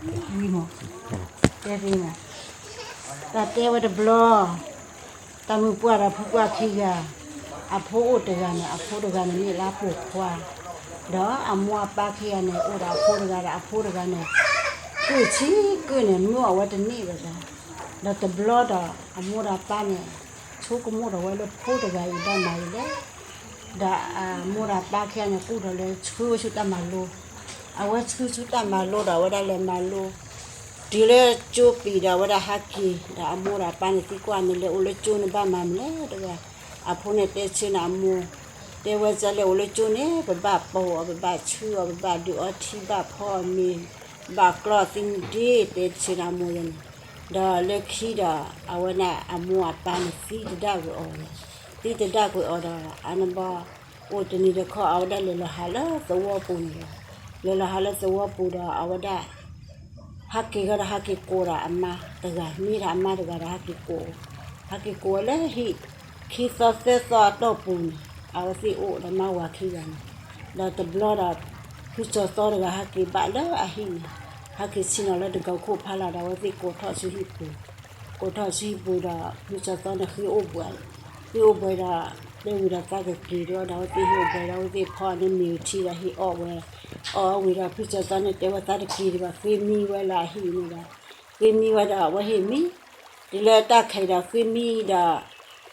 ဝံၤမး, တဲသ့မး, တၢ်တဲဝဲတဘျီ, တၢ်မုၣ်ပှၢ်ဒီးဖုပှၢ်ခံဂၤ, အဖိအိၣ်တဂၤန့ၣ် အဖိတဂၤန့ၣ်မ့ၢ်လၢအပိာ်ခွါ, ဒီးအမိၢ်အပၢ်ခံဂၤန့ၣ် အိၣ်ဒီးအဖိတဂၤဒီးအဖိတဂၤန့ၣ်, ကုၢ်ဆံကုၢ်န့ၣ် မုၢ်အီၣ်ဝဲတန့ၢ်ဘၣ်ဒီး, ဒီးတဘျီဒီးအမိၢ်ဒီးအပၢ်န့ၣ် ဆိကမိၣ်ဒီးဝဲလၢဖိတဂၤအံၤဘၣ်မၤအံၤလဲၣ်, ဒီးအမိၢ်ဒီးအပၢ်ခံဂၤန့ၣ် ကူၣ်ဒီးလၢဆှၢဝဲဆူတၢ်မၤလိ, အဝဲဆှၢဆူတၢ်မၤလိဒီးအဝဲဒၣ်လဲၤမၤလိ, တုၤလၢကၠိပံာ်ဒီးအဝဲဒၣ်ဟးက့ၤဒီးအမိၢ်ဒီးအပၢ်န့ၣ်သံကွၢ်န့ၣ် လဲၤအိၣ်လၢကၠိန့ၣ်ဘၣ်မၤမနုၤလဲၣ်တဂၤ, အဖိန့ၣ်တဲဆၢန့ၣ်အမိၢ်, တဲဝဲဒ်လဲၣ်အိၣ်လၢကၠိန့ၣ် ပဘၣ်ပိာ်အီၤ ပဘၣ်ဆှၢအီၤ ပဘၣ်ဒုးအီထံဘၣ်ဖီအီၤမ့ၤ, ဘၣ်ကျီသံမုၢ်ဒ့ တဲဆၢန့ၣ်အမိၢ်ယဲန့ၣ်, ဒီးလၢခံဒီးအဝဲန့ၣ်အမိၢ်အပၢ်န့ၣ်သံတဒၣ်ကွံာ်အီၤလီၤ, သံတဒၣ်ကွံာ်အီၤဒီး အန့ၣ်ဘၣ်, အိၣ်တနံၤတခီအဝဲဒၣ်လဲၤလီၤဟးလၢသဝီပူၤန့ၣ်လီၤ, လဲၤလီၤဟးလၢသဝီပူၤဒီးအဝဲဒၣ် ဟးက့ၤကဒီးဟးက့ၤကိးဒီးအမါတဂၤ မ့ၢ်ဒီးအမါတဂၤဒီးဟးက့ၤကိး, ဟးက့ၤကိးဝဲလၢဟံၣ်, ခံသီသၢသီအတီၢ်ပူၤန့ၣ် အဝဲသ့ၣ်အိၣ်ဒီးမါဝၤခံဂၤန့ၣ်, ဒီးတဘျီဒီး ဖုစီၤသီတဂၤဟးက့ၤဘၣ်လၢအဟံၣ်န့ၣ်, ဟဲက့ၤဆ့ၣ်နီၤလၢတကီၤခိၣ်ဖီလာ်ဒီး အဝဲသ့ၣ်ကိးထီၣ်ဆူဟံၣ်ပူၤ, ကိးထီၣ်ဆူဟံၣ်ပူၤဒီး ဖုစီၤသီန့ၣ်ဃ့အိၣ်ဘှံး, ဃ့အိၣ်ဘှံးဒီး တဲဝံၤဒီးသးကက့ၤဒီး ဒီးအဝဲသ့ၣ်ဟ့ၣ်အိၣ်ဘှံးဒီး အဝဲသ့ၣ်ဖီန့ၣ်မ့ၤထံဒီးဟ့ၣ်အီၣ်ဝဲ, အီၣ်ဝံၤဒီး ဖုစီၤသီန့ၣ်တဲဝဲသးတက့ၤဒံးဘၣ် ဃ့မံဝဲလၢအဟံၣ်န့ၣ်ဒီး, ဃ့မံဝဲဒီးအဝဲဟ့ၣ်မံ, တုၤလၢတၢ်ခဲအံၤဒီးဃ့မံဒီး,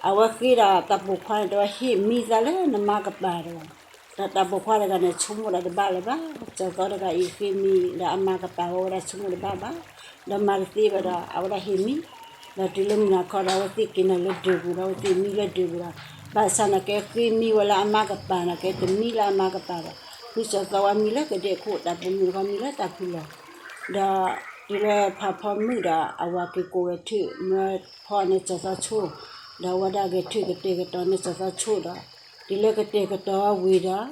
အဝဲဃ့ဒီးတၢ်ပိာ်ခွါန့ၣ်တဲဝဲ ဟ့ၣ်မံသးလၢနမါကပၤတဂၤ, ဒီးတၢ်ပိာ်ခွါတဂၤန့ၣ် ဆိကမိၣ်ဒီးတဘၣ်လၢၤဘၣ်, စီၤသီတဂၤအံၤဃ့မံဒီးအမါကပၤဝဲဝဲဒၣ်ဆိကမိၣ်တဘၣ်ဘၣ်, ဒီးမၤတသ့ဘၣ်ဒီး အဝဲဒၣ်ဟ့ၣ်မံ, ဒီးတုၤလၢမုၢ်နၤခီဒီး အဝဲသ့ၣ်က့ၤနၤလၢဒၢးပူၤဒီး အဝဲသ့ၣ်မံလၢဒၢးပူၤဒီး, ဘၣ်ဆၣ်န့ၣ်ကဲဃ့မံဝဲလၢအမါကပၤန့ၣ် ကဲတမံလၢအမါကပၤဒီး, ဖုစီၤသီဝဲမံလၢကဒဲခိၣ် တၢ်ပိာ်မုၣ်တခီမံလၢတၢ်ဖုလီၢ်, ဒီးတုၤလၢဖးဖီမုၢ်ဒီး အဝၤက့ၤကိးဂဲၤထၢၣ် မၢဖီန့ၢ်စီၤသီဆိၣ်, ဒီးအဝဲဒၣ်ဂဲၤထၢၣ်ကတဲာ်ကတီၤန့ၢ်စီၤသီဆိၣ်ဒီး, တုၤလၢကတဲာ်ကတီၤဝံၤဒီး,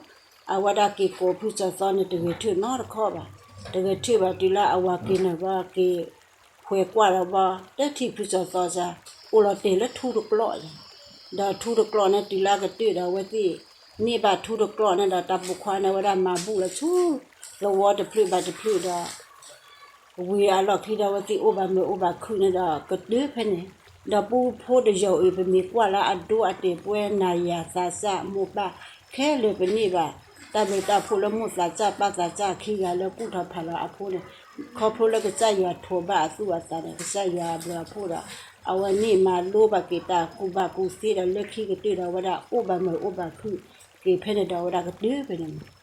အဝဲဒၣ်က့ၤကိးဖုစီၤသီန့ၣ် တဂဲၤထၢၣ်နီတခီဘၣ်, တဂဲၤထၢၣ်ဘၣ် တုၤလၢအဝၤက့ၤန့ၣ်ဘၣ်က့ၤ ဖှဲးကွၢ်ဒီးဘၣ် တထံၣ်ဖုစီၤသီစ့ၢ်, အိၣ်လီၤတဲာ်လၢထူတကျိး, ဒီးထူတကျိးန့ၣ်တုၤလၢအကတၢၢ်ဒီး အဝဲသ့ၣ်န့ၢ်ဘၣ်ထူတကျိးန့ၣ်ဒီး တၢ်ပိာ်ခွါန့ၣ် အဝဲဒၣ်မၤဘူၣ်လီၤဆူ သဝီတဖျၢၣ်ဘၣ်တဖျၢၣ်ဒီး ဝံၤအလီၢ်ခံဒီး အဝဲသ့ၣ်အိၣ်ဘၣ်မုာ်အိၣ်ဘၣ်ခုၣ်န့ၣ်ဒီး ကတၢၢ်ဖဲန့ၣ်, ဒီးပူဖိတယီၤအံၤ ပမ့ၢ်ကွၢ်လၢအဒိအတဲာ်ပှဲၤနၤယၤသးစၢ်မိၢ်ပၢ် ခဲလၢာ်ပန့ၢ်ဘၣ် တၢ်ဘျုးတၢ်ဖှိၣ်လၢမိၢ်သးစၢ်ပၢ်သးစၢ်ခံဂၤလၢကူၣ်ထီၣ်ဖးလီၤအဖိန့ၣ်, ခီဖျိလၢကစၢ်ယွၤထိးဘၣ်အသူၣ်အသးဒီး ကစၢ်ယွၤအဘျုးအဖှိၣ်ဒီး အဝဲန့ၢ်မၤလိဘၣ်က့ၤတၢ်ကူၣ်ဘၣ်ကူၣ်သ့ဒီး လၢခံကတၢၢ်ဒီး အဝဲဒၣ်အိၣ်ဘၣ်မုာ်အိၣ်ဘၣ်ခုၣ်က့ၤဖဲန့ၣ်ဒီး အဝဲဒၣ်ကတၢၢ်ဖဲန့ၣ်